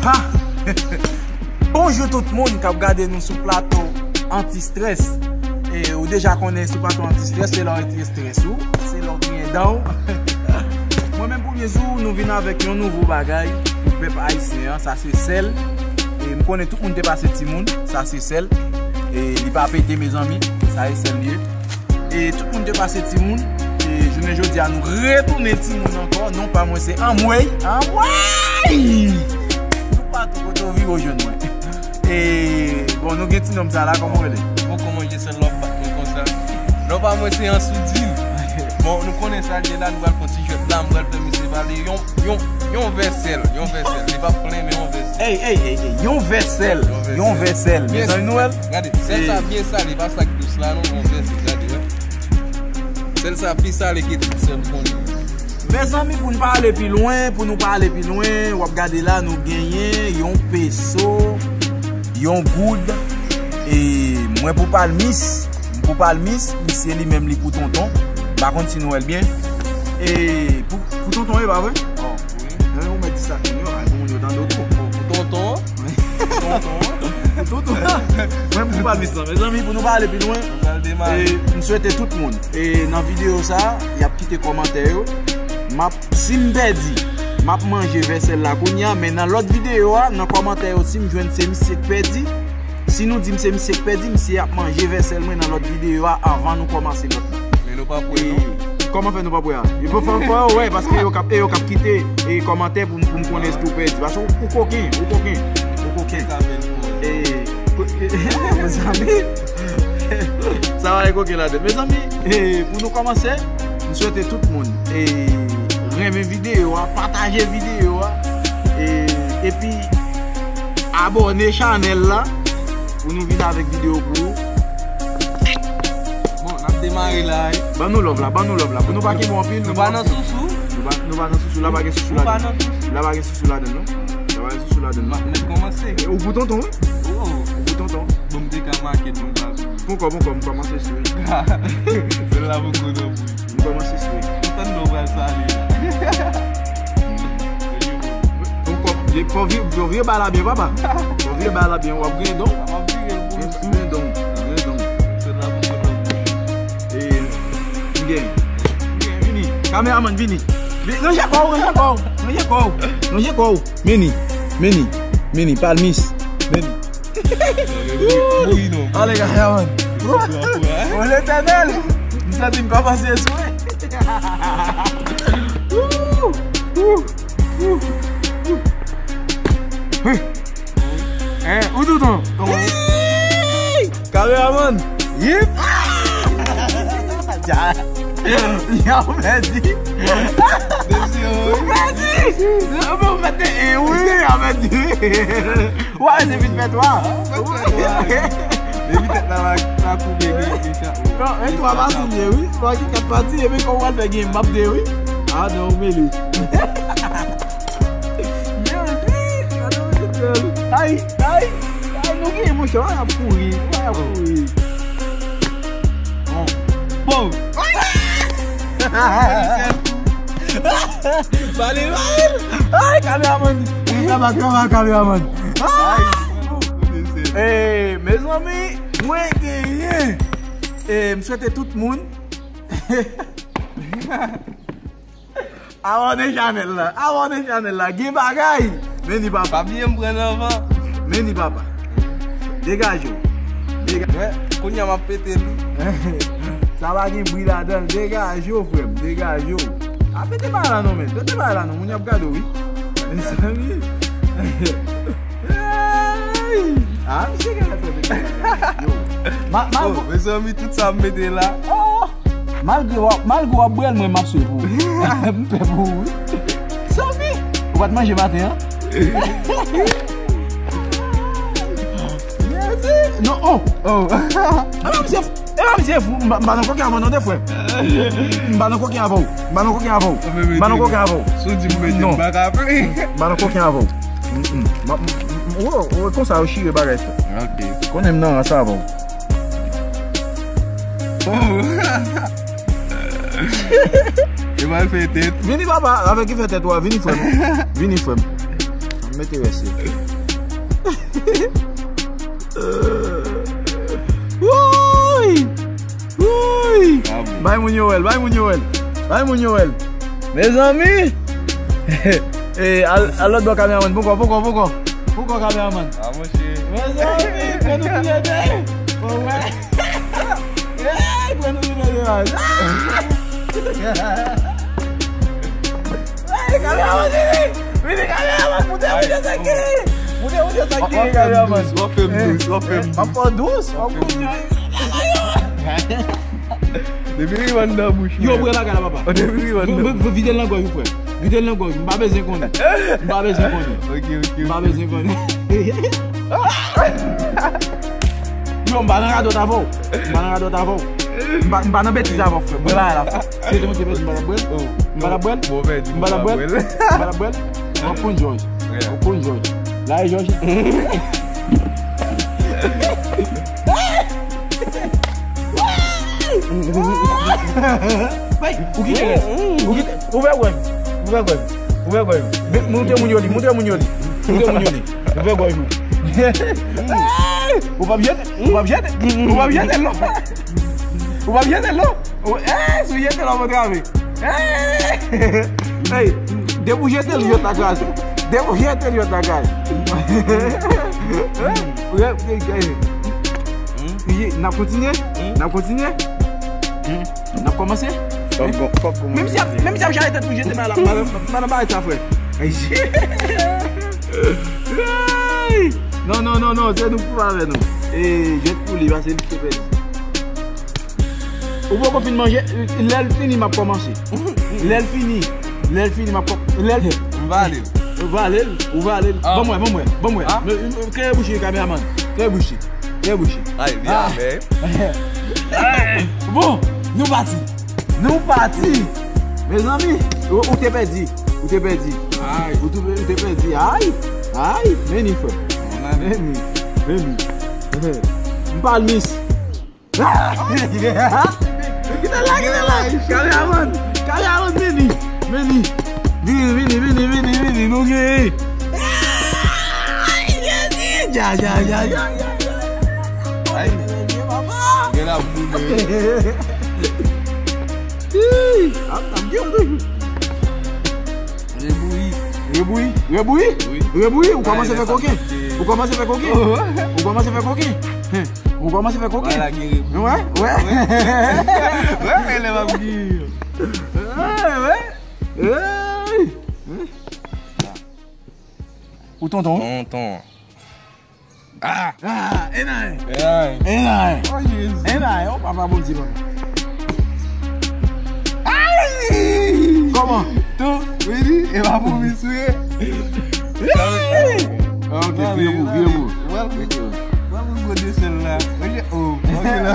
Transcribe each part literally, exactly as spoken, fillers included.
Ha! Bonjou tout moun k ap gade nou sou plato Anti Strès. E ou deja konnen sou plato Anti Strès, se lè w retire strès ou, se lè w griyen dan w. Mwen menm premye jou, nou vin avèk yon nouvo bagay pou pèp ayisyen an, sa se sèl. E m konnen tout moun te pase timoun, sa se sèl. E li pa pete, mezanmi, sa se sèl li ye. E tout moun te pase timoun. E jounen jodi a, nou retounen timoun ankò. Non pa mwen se Anmwey. Anmwey! Nou patou kote w vire w jwenn mwen. E bon, nou gen ti nonm sa la, kòman w rele? Bon, kòman je sèl lòp bat mwen konsa? Non pa mwen se Ansoudin. Bon, nou konnen sa, gen la nou pral fè yon ti jwèt la, m pral fè misye pale yon, yon, yon vèsèl, yon vèsèl. Li p ap plen, men yon vèsèl. Ey, ey, ey, ey, yon vèsèl, yon vèsèl. Mezanmi, nou wè l? Gade, sèl sa byen sale, pa sa k dous la non, yon vèsèl, gade, wè. Sèl sa pi sale ke tout sèl konnen. Mezanmi, pou n pa ale pi lwen, pou nou pa ale pi lwen, w ap gade la, nou genyen yon peso, yon goud, e mwen pou palmis, m pou palmis, misye li menm li pou tonton. M pa konn si nou wè l byen. E pou, pou tonton, e pa vre? Oh, wi. Ou mèt di sa, yo, ay, pou moun yo tande w tou. Pou tonton. Tonton. Tonton. Mwen, m pou palmis lan. Mezanmi, pou nou pa ale pi lwen, nou pral demare. E m swete tout moun, e nan videyo sa, y ap kite kòmantè yo. M ap, si m pèdi, m ap manje vèsèl la kounye a, men nan lòt videyo a, nan kòmantè yo, si m jwenn se misye k pèdi, si nou di m se misye k pèdi, misye ap manje vèsèl mwen nan lòt videyo a anvan nou kòmanse lòt la. Men nou pa pwè non. Kòman fè nou pa pwè a? Yo pa fè, fè, wè, paske yo k ap, e yo k ap kite e kòmantè pou, pou m konnen èske ou pèdi. Paske ou, ou koken, ou koken, ou koken. E, mezanmi, sa va e koken ladan. Mezanmi, e, pou nou kòmanse, m swete tout moun e renmen videyo a, pataje videyo a, e, epi abòne chanèl la pou nou vin avèk videyo pou ou. Bon, n ap demare la, wi. Ban nou love la, ban nou love la. Pou nou pa kenbe w anpil. Nou pa nan sousou. Nou pa, nou pa nan sousou. La pa gen sousou ladan. Nou pa nan sousou. La pa gen sousou ladan, non. La pa gen sousou ladan, non. M ap nèk kòmanse. E, ou pou tonton, wi. Oh. Ou pou tonton. Bon, m te ka make, bon, baz. Ponkò, ponkò, m kòmanse sou. Sèl la ponkò non. M kòmanse sou. M tann nou pral sale. Yon kòb, yon kòb vye, yon vye bal la byen, papa. Yon vye bal la byen, w ap gen don. W ap gen don, gen don. E, m gen. M gen, vini. Kameraman, vini. Vini, ranje kò w, ranje kò w, ranje kò w, ranje kò w. Meni, meni, meni, palmis, meni. Bouyi non. Ale, kameraman. O Letènèl, m santi m pa pase eswe. Hein, ou tonton? Kameraman. Yip. Yow, pèdi. Ou pèdi. Ou pèdi. E wi, a pèdi. Wa, se vit fè twa. Depi tèt la, la, la koube, gen, gen chat. Non, e twa pa touye, wi. Twa ki kat pati, epi kòman w al fè gen m ap de, wi. A, non, ou mele. Mèsi, gade yon ti tèl. Ay, ay, ay, nou gen, monchè, w ap kouri, w ap kouri. Bon. Bon. Pale mal. Ay, kameraman. Kaba, kaba, kameraman. Ay. Eh, mezanmi, mwen genyen. Eh, m swete tout moun. Abòne chanèl la. Abòne chanèl la. Gen bagay. Meni papa. Pa bliye m pran nan van. Meni papa. Degaje w. Dega- Wè, kounye a m ap pete li. Sa pa gen bri ladan l. Degaje w, frè m. Degaje w. A, pete bagay la non, men. Pete bagay la non. Moun y ap gade w, wi. Mezanmi. Ay! A, misye gen lè tande. Yo. Ma-, ma- Oh, mezanmi, tout sa m mete la. Oh! Malgre w ap, malgre w ap bwè l, mwen m ap swe pou ou. M pè pou ou, wi. Zanmi, ou pa t manje maten an? Non, oh, oh. Epa misye, epa misye fou, m pa, m pa nan koken avè w non, de frè. M pa nan koken avè w. M pa nan koken avè w. M pa nan koken avè w. Si w di m mete m pa ka pran. M pa nan koken avè w. Mm, mm. M ap, m, m, m, oh, oh, konsa yo chire bagay, frè. Ok. Konnen m nan rans avè w. Oh. E mal fè tèt. Vini, papa, avèk ki fè tèt ou a, vini, frè m. Vini, frè m. Mete rès yo. Woy! Woy! Bay moun yo wè l, bay moun yo wè l. Bay moun yo wè l. Mezanmi! Eh, al, al lòt bò kameraman. Poko, poko, poko. Poko kameraman. Ah, monchè. Mezanmi, pran nou tou lè de. Bon, wè. Hey, pran nou tou lè de, man. Hey, kameraman, vini! Vini, kameraman, moute, moute sa ki! Moute, moute sa ki, kameraman. W ap fè m dous, w ap fè m dous. M ap fè w dous, w ap fè m dous. Depi ribann nan bouch mwen. Yo, bwè bagay la, papa. Depi ribann nan. Vide l nan gòj ou, frè. Vide l nan gòj ou. M pa bezwen konnen. M pa bezwen konnen. Ok, ok, ok. M pa bezwen konnen. Yo, m pa nan radòt avè w. M pa nan radòt avè w. M pa, m pa nan betiz avè w, frè. Bwè bagay la, frè. Se te mwen ki pèdi, m pa t ap bwè l. M pa t ap bwè l. M pa t ap bwè l. M pa t ap bwè l. W ap konn jòj. W ap konn jòj. La e jòj. Bay, ou kite rès. Ou kite, ou fè gòj. Ou fè gòj. Ou fè gòj. Moute moun yo li, moute moun yo li. Moute moun yo li. Ou fè gòj ou. Ou p ap jete, ou p ap jete, ou p ap jete l non. Ou p ap jete l non. Ou, eh, si w jete l w ap antrave. Eh! Hey, depi w jete l, jwèt la kraze. Depi w jete l, jwèt la kraze. N ap kontinye? N ap kontinye? N ap kòmanse? Fòk gon, fòk gon. Menm si ap, menm si ap jaye tèt pou jete ba la, ba la, ba la, ba la sa, frè. Ay, hey! Non, non, non, non, se nou pou avè nou. E, jwèt pou li, paske li te pèdi. Ou poko fin manje, lè l fini, m ap kòmanse. Lè l fini, lè l fini, m ap kò-, lè l M vale l. Ou vale l, ou vale l. Ah. Ban mwen, ban mwen, ban mwen. Ah. Men, men, klere bouch li, kameraman. Klere bouch li. Klere bouch li. Ay, li amè. Bon, nou pati. Nou pati. Mezanmi, ou, ou te pèdi. Ou te pèdi. Ay. Ou tou, ou te pèdi. Ay. Ay, men ni frè. Men ni. Men ni. M palmis. Kite la, kite la. Kameraman. Kameraman, men ni. Men ni. Vini, vini, vini, vini, vini. Nou genyen. Ay, Jezi. Ja, ja, ja, ja, ja, ja. Ay. Gen la boule. Ih, ap, ap, ap. Rebouyi. Rebouyi. Rebouyi? Wi. Rebouyi? Ou kòmanse fè koken? Ou kòmanse fè koken? Ou kòmanse fè koken? Hen. Ou kòmanse fè koken? Wè, wè. Wè, wè, lè m ap di. Wè, wè. Hey! Ou tonton? Tonton. Ah! Ah, e nan. E nan. E nan. Oh, Jezi. E nan. Oh, papa Bondye, papa. Ay! Kòman? Tou, vini, e pa pou misye. Ok, vire pou, vire pou. Wè pou gwo de sèl la. Oye, oh, ok la.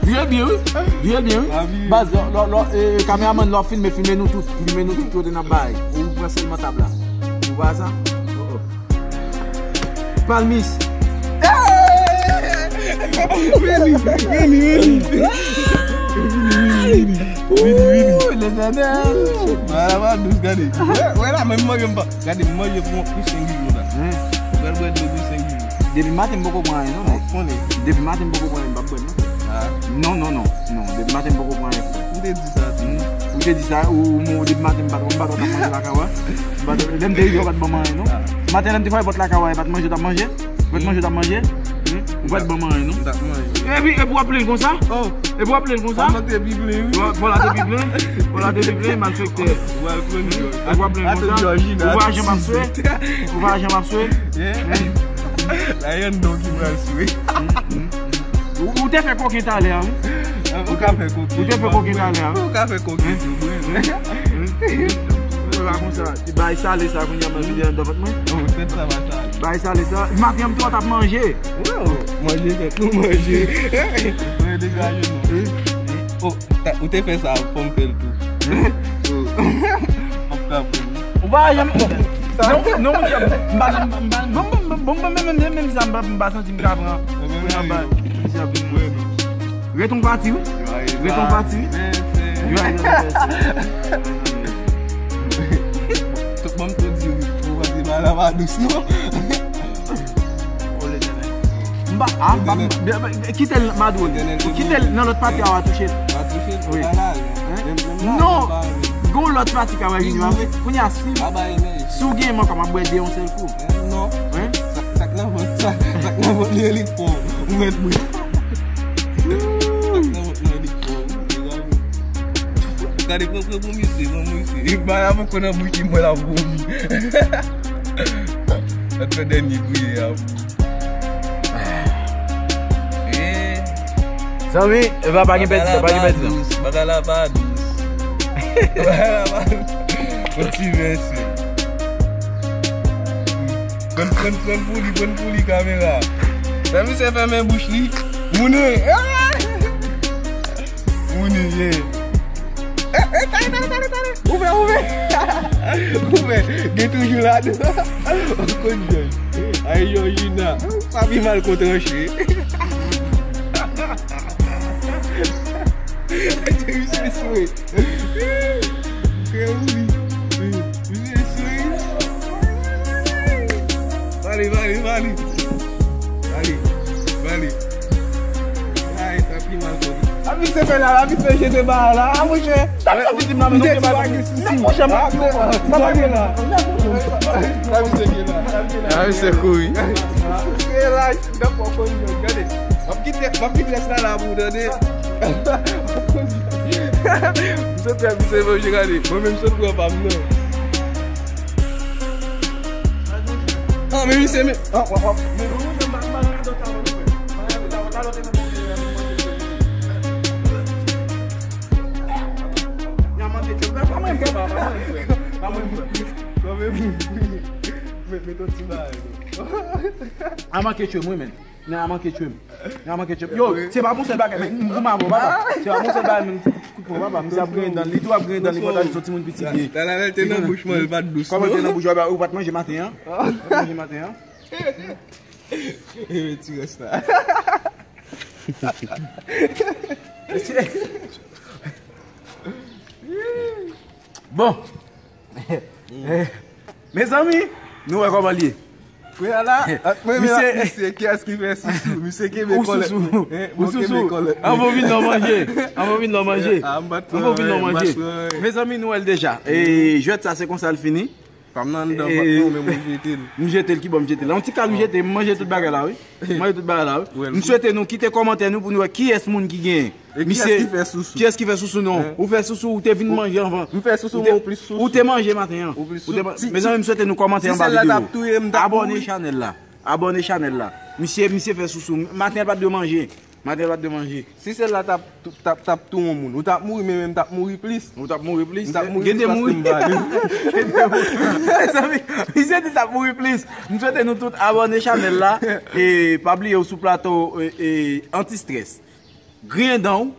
Vire byen, wi. Vire byen, wi. Baz, lò, lò, lò, eh, kameraman, lò, filme, filme nou tout. Filme nou tout kote n ap bay. Ou pran sèlman tab la. Ou pa sa? Oh, oh. Palmis. Vini, vini, vini. Vini, vini. Vini, vini. Letènèl. Wala, wala, dous, gade. Wè, wè la, menm manje m pa. Gade, m manje pou, pou senk jou la. Hen. Pral bwè dlo pou senk jou. Depi maten m poko pran anyen, non, men. Konnen. Depi maten m poko pran anyen, m p ap bwè, non. Ah. Non, non, non. Non, depi maten m poko pran anyen, frè. M te di sa tou. Hmm. Ou te di sa, ou, ou, depi maten m pa t, m pa t ap manje lakay ou a. M pa t, lè m te rive, ou pa t ban m anyen, non. Ah. Maten, lè m te frape pòt lakay ou a, e pa t manje w t ap manje? Ou pa t manje w t ap manje? Hmm? Ou pa t ban m anyen, non. M t ap manje. Epi, epi w ap plenn konsa? Oh. Epi w ap plenn konsa? Pòm nan te pi plen, wi. Pòm, pòm la te pi plen. Pòm la te pi plen, malfektè. Ou pral plenn, hmm? Epi w ap plenn konsa? Ou pa janm ap swe? Ou pa janm ap swe? Yeah. Hmm? La, yon non ki pral swe. Hmm, hmm, hmm. Ou, ou te fè koken talè a, wi. Ou ka fè koken. Ou te fè koken talè a, wi. Ou ka fè koken tou, mwen. Mwen pa konsa. Ti bay sale sa kounye a, mwen vide anndan vant mwen. Non, tèt sa pa sale. Bay sale sa. Maten an m tou an t ap manje. Manje tèt nou manje. Mwen degaje nou. Oh, ou te fè sa, fò m fè l tou. Oh. M ap ka pou ou. Ou pa janm, bon. Non, non, m pa, m pa, bon, bon, bon, bon, menm, menm, menm sa, m pa, m pa santi m ka pran. Pou n ap bay. Ret on pati, wi. Ret on pati, wi. Yo anivèsè. Tout moun tou di wi. Pou w pa di ba. Ala pa dous, non. M pa, a, m pa, kite l madwol. Kite l nan lòt pati a, w a touche l. W a touche l. Wi. Non. Gon lòt pati ka wè vini. Kounye a, si, si w gen manka, m ap bwè de yon sèl kou. Non. Wi. Sa k nan vant, sa k nan vant li, li fò. Ou mèt bwè. Sa k nan vant li, li fò. Gade, pran, pran, pran misye, pran misye. Li ba la poko nan bouch li, mwen la vomi. Sa t fè dènye kriye a. Eh. Zanmi, e pa, pa gen pèdi tan, pa gen pèdi tan. Bagay la pa dous. Bagay la pa dous. Yon ti vèsè. Pran, pran, pran pou li, pran pou li kamera. Lè misye fèmen bouch li, moune. Moune, ye. Eh, eh, tande, tande, tande, tande. Ouvè, ouvè. Ouvè. Gen toujou ladan. Ankò jòj. Ay, Jòjina. Pa pi mal kon tranche. Misye sou. Frè, wi. Wi. Misye sou. Vale, vale, vale. Vale. Vale. Ay, sa pi mal, kòm. A misye fè la, a misye jete ba la, a monchè. Sa misye di m la, men nou te ba. Monchè, m pa gen la. A misye gen la. A misye kouri. Misye la, nan pò kouri, gade. M ap kite, m ap kite rès la la pou w tande. M sot fè misye manje gade. Mwen menm sot pran pa m nan. Ah, men misye, men. Ah, w ap, w ap. A manke tchwe m, wi, men. Nan a manke tchwe m. Nan a manke tchwe m. Yo, se pa bon sèl bagay, men m goumen avè w, papa. Se pa bon sèl bagay, men m kout pwen, papa. Misye ap griyen dan l, li tou ap griyen dan l, li kontan li se yon timoun piti li ye. Talè a te nan bouch mwen, li pa t dous, non. Kòman te nan bouch, ou pa t manje maten an? Ou pa t manje maten an? E ti rès la. Bon. Mezanmi, nou wè kòman l ye. Kounye a la, ant mwen menm ak misye, kiyès ki fè sousou? Misye kenbe kòlèt. Ou sousou. Ou sousou. Ann vin non manje. Ann vin non manje. Ann vin non manje. Mezanmi, nou wè l deja. E jwèt sa, se konsa l fini. Pa m nan anndan vant mwen, men m jete l. M jete l, ki bò m jete l? Yon ti kal m jete, m manje tout bagay la, wi. M manje tout bagay la, wi. M swete nou kite kòmantè nou pou nou wè kiyès moun ki genyen. E kiyès ki fè sousou? Kiyès ki fè sousou, non? Ou fè sousou, ou te vin manje anvan. M fè sousou, men ou plis sousou. Ou te manje maten an. Ou plis sousou. Mezanmi, m swete nou kòmante anba videyo. Abòne chanèl la. Abòne chanèl la. Misye, misye fè sousou. Maten an, l pa t dwe manje. Maten an, l pa t dwe manje. Si sèl la t ap, t ap, t ap touye yon moun, ou t ap mouri, men menm t ap mouri plis. Ou t ap mouri plis. M t ap mouri plis paske m vale. Mezanmi, misye di t ap mouri plis. M swete nou tout abòne chanèl la. E pa bliye, ou sou plato, e, e, anti-strès. Griyen dan w,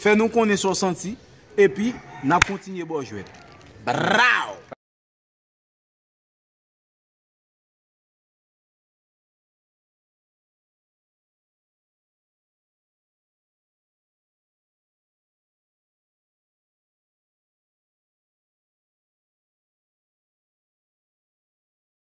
fè nou konnen sa w santi, epi n ap kontinye ba w jwèt. Braw!